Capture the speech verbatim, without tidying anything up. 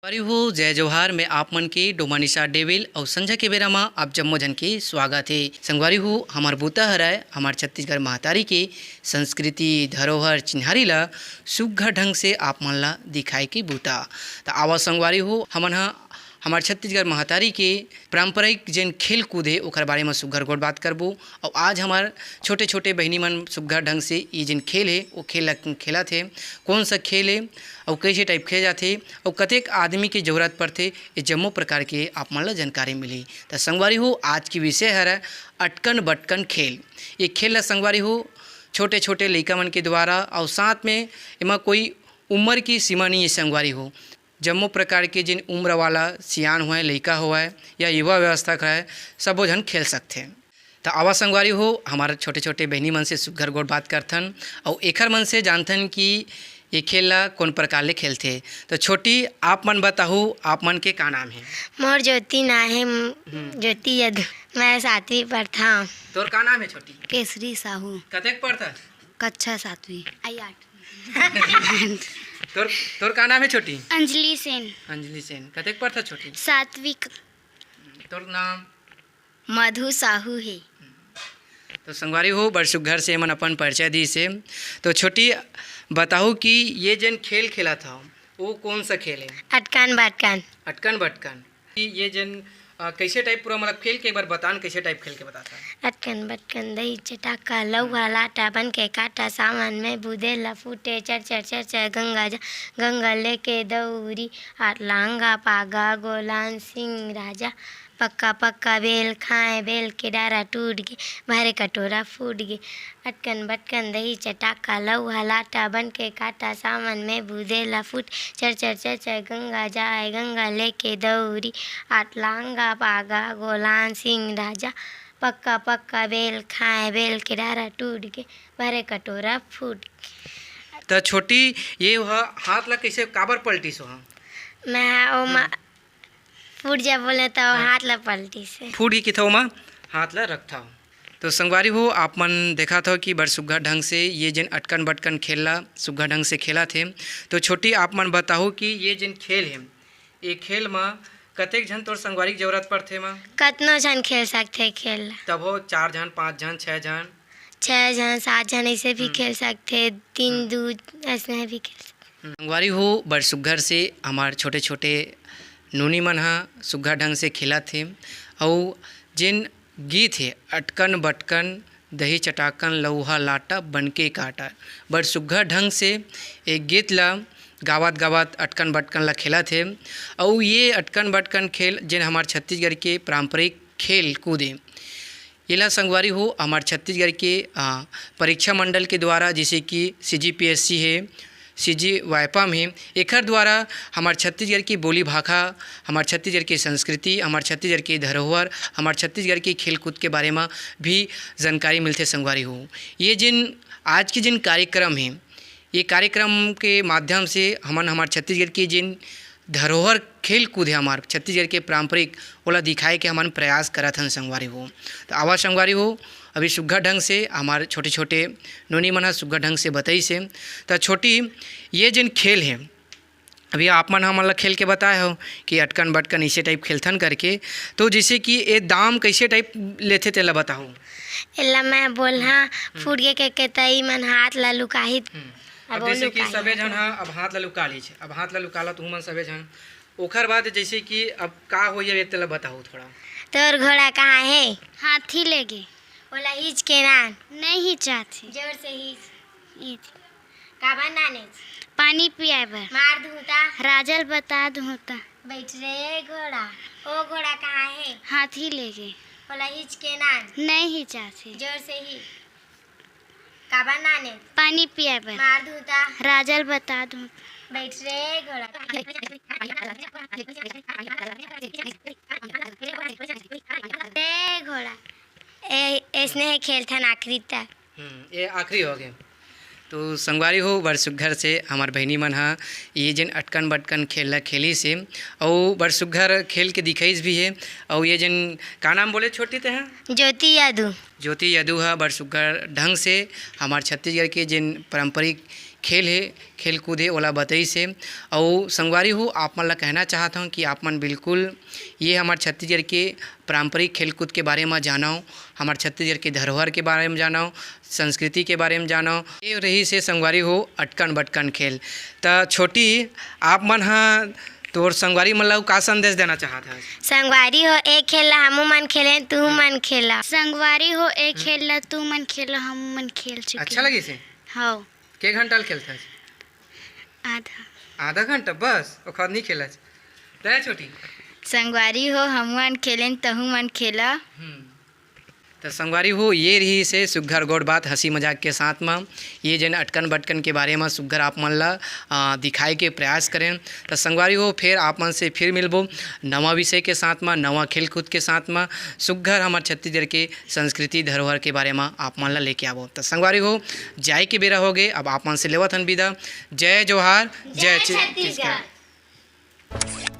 संगवारी हो, जय जोहार। मैं आप मन के डोमा निशा डेविल अउ संझा के बेरा म आप जम्मो झन के स्वागत हे। संगवारी हो, हमर बूता हरय हमर छत्तीसगढ़ महतारी के संस्कृति, धरोहर, चिन्हारी ला सुग्घर ढंग से आप मन ला दिखाए के बूता। त आवा संगवारी हो, हमन ह हमर छत्तीसगढ़ महतारी के पारंपरिक जेन खेल कूद हे, ओकर बारे म सुग्घर गोठ बात करबो। अउ आज हमर छोटे-छोटे बहिनी मन सुग्घर ढंग से ये जेन खेल हे, वो खेल ल खेलत हे। कौन सा खेल हे अउ कैसे टाइप खेले जाथे अउ कतेक आदमी के जरूरत पड़थे, ये जम्मो प्रकार के आप मन ल जानकारी मिलही। त संगवारी हो, आज के विषय हरय अटकन बटकन खेल। ये खेल ल संगवारी हो, छोटे-छोटे लइका मन के द्वारा अउ साथ में एमा कोई उम्र की सीमा नहीं है संगवारी हो। जम्मो प्रकार के जिन उम्र वाला सियान होवय, लइका होवय या युवा व्यवस्था के रहय, सबो झन खेल सकथे। त आवा संगवारी हो, हमर छोटे-छोटे बहिनी मन से सुग्घर गोठ बात करथन अउ एखर मन से जानथन कि ये खेल ला कोन प्रकार ले खेलथे। त छोटी, आप मन बताहू, आप मन के का नाम हे? मोर ज्योति नाम हे, म-, हम्म। ज्योति यदु। मैं सातवीं पढ़थंव। तोर का नाम हे छोटी? केसरी साहू। कतेक पढ़थस? कक्षा सातवीं। आई आठ। तोर, तोर का नाम हे छोटी? अंजलि सेन। अंजलि सेन। कतेक पढ़थस छोटी? सातवीं क- तोर नाम? मधु साहू हे। तो संगवारी हो, बड़ सुग्घर से एमन अपन परिचय दिस हे। तो छोटी, बताहू कि ये जेन खेल खेलत हव, वो कौन सा खेल हे? अटकन बटकन। अटकन बटकन। कि ये जेन, अ, कैसे टाइप पूरा मतलब खेल के एक बार बता न, कैसे टाइप खेल के बताथव? अटकन बटकन दही चटाका, लौहा लाटा, बन के काटा, सावन में बुदेला फूटे, चर चर चर चर गंगा जा, गंगा लेके दौरी, आठ लांगा पागा, गोलान सिंह राजा, पक्का पक्का बेल खाए, बेल के डारा टूट गे, भरे कटोरा फूट गे, अटकन बटकन दही चटाका, लौहा लाटा, बन के काटा, सावन में बुदेला फूट, चर चर चर चर गंगा जाए, गंगा लेके दौरी, आठ लांगा पागा, गोलान सिंह राजा, पक्का पक्का बेल खाए, बेल के डारा टूट गे, भरे कटोरा फूट गे। त छोटी, ये ह हाथ ला कैसे काबर पलटिस हो? मैं ओमा हम्म। फूट जा बोले त हाँ। हाथ ला पलटिस हे। फूट गे किथे ओमा हाथ ला रखथव। तो संगवारी हो, आप मन देखत हव कि बड़ सुग्घर ढंग से ये जेन अटकन बटकन खेल ला सुग्घर ढंग से खेलत हे। तो छोटी, आप मन बताहू कि ये जेन खेल हे, ये खेल म कतेक झन तोर संगवारी के जरूरत पड़थे म? कतनो झन खेल सकथे खेल ला। तभो चार झन, पाँच झन, छह झन? छह झन, सात झन ऐसे भी हम्म। खेल सकथे, तीन हम्म। दू ऐसने भी खेल सकथे। संगवारी हो, बड़ सुग्घर से हमार छोटे-छोटे नोनी मन ह सुग्घर ढंग से खेलत हे। अउ जेन गीत हे, अटकन बटकन दही चटाकन लउहा लाटा बनके काटा, बड़ सुग्घर ढंग से ए गीत ल गावत-गावत अटकन बटकन ल खेलत हे। अउ ये अटकन बटकन खेल जेन हमार छत्तीसगढ़ के पारंपरिक खेल कूद हे, एला संगवारी हो, हमार छत्तीसगढ़ के, अ, परीक्षा मंडल के द्वारा, जैसे कि सीजीपीएससी हे, सीजी वायपा में एखर द्वारा हमर छत्तीसगढ़ के बोली भाखा, हमर छत्तीसगढ़ के संस्कृति, हमर छत्तीसगढ़ के धरोहर, हमर छत्तीसगढ़ के खेलकूद के बारे म भी जानकारी मिलथे संगवारी हो। ये जिन आज के जिन कार्यक्रम हे, ये कार्यक्रम के माध्यम से हमन हमर छत्तीसगढ़ के जिन धरोहर खेलकूद हे हमर छत्तीसगढ़ के पारंपरिक, ओला दिखाए के हमन प्रयास करत हन संगवारी हो। त आवा संगवारी हो, अभी सुग्घर ढंग से हमार छोटे-छोटे नोनी मन ह सुग्घर ढंग से बताइस हे। त छोटी, ये जेन खेल हे, अभी आप मन हमन ल खेल के बताए हो कि अटकन बटकन इसे टाइप खेलथन करके, तो जैसे कि ए दाम कैसे टाइप लेथे तेला बताओ। एला मैं बोलहा, हम्म। फूट गे के, के तई मन हाथ ला लुकाही। हम्म। अब अब वो जैसे कि लुकाही सबे हाथ झन ला। ह अब हाथ ला लुका लीच, अब हाथ ला लुकाला तुहू मन सबे झन, ओखर बाद जैसे कि अब का होई, अब तेला बताओ थोड़ा। तोर घोड़ा कहाँ हे? हाथी ले गे। ओला हिच के नान। नहीं हिचात हे। जोर से हिच। हिच। काबर नाने? पानी पियाए बर। मार दूँ ता। राजा ल बता दूँ ता। बैठ रे घोड़ा। ओ घोड़ा कहाँ हे? हाथी ले गे। ओला हिच के नान। नहीं हिचात हे। जोर से हिच। काबर नाने? पानी पियाए बर। मार दूँ ता। राजा ल बता दूँ। बैठ रे घोड़ा। रे घोड़ा। ए, ऐसने हे खेलथन आखिरी तक। हम्म, ये आखिरी हो गे। तो संगवारी हो, बड़ सुग्घर से हमर बहिनी मन ह ये जेन अटकन बटकन खेल ल खेलिस हे, अउ बड़ सुग्घर खेल के दिखाइस भी हे। अउ ये जेन का नाम बोले छोटी ते ह? ज्योति यादव। ज्योति यादव ह बड़ सुग्घर ढंग से हमर छत्तीसगढ़ के जेन पारंपरिक खेल हे, खेलकूद हे, ओला बतइस हे। अउ संगवारी हो, आप मन ला कहना चाहत हौं कि आप मन बिल्कुल ये हमर छत्तीसगढ़ के पारंपरिक खेलकूद के बारे म जानव, हमर छत्तीसगढ़ के धरोहर के बारे म जानव, संस्कृति के बारे म जानव। ये रहिस हे संगवारी हो अटकन बटकन खेल। त छोटी, आप मन ह तोर संगवारी मन ला अउ का संदेश देना चाहत हस? संगवारी हो, ए खेल ला हमू मन खेलेन, तुहू मन खेला। संगवारी हो, ए खेल ला तू मन खेला, हमू मन खेल चुके अच्छा हन। लगिस हे? हव। के घंटा ले खेलथस? आधा। आधा घंटा बस, ओखर बाद नहीं खेलस। तय छोटी। संगवारी हो, हमू मन खेलेन, तहू मन खेला। हम्म। त संगवारी हो, ये रहिस हे सुग्घर गोठ बात हंसी मजाक के साथ म। ये जेन अटकन बटकन के बारे म सुग्घर आप मन ला, आ, दिखाए के प्रयास करेन। त संगवारी हो, फेर आप मन से फिर मिलबो नवा विषय के साथ म, नवा खेलकूद के साथ म। सुग्घर हमर छत्तीसगढ़ के संस्कृति धरोहर के बारे म आप मन ला लेके आबो। त संगवारी हो, जाए के बेरा हो गे, अब आप मन से लेवत हन विदा। जय जोहार, जय जय छत्तीसगढ़। छत्तीसगढ़।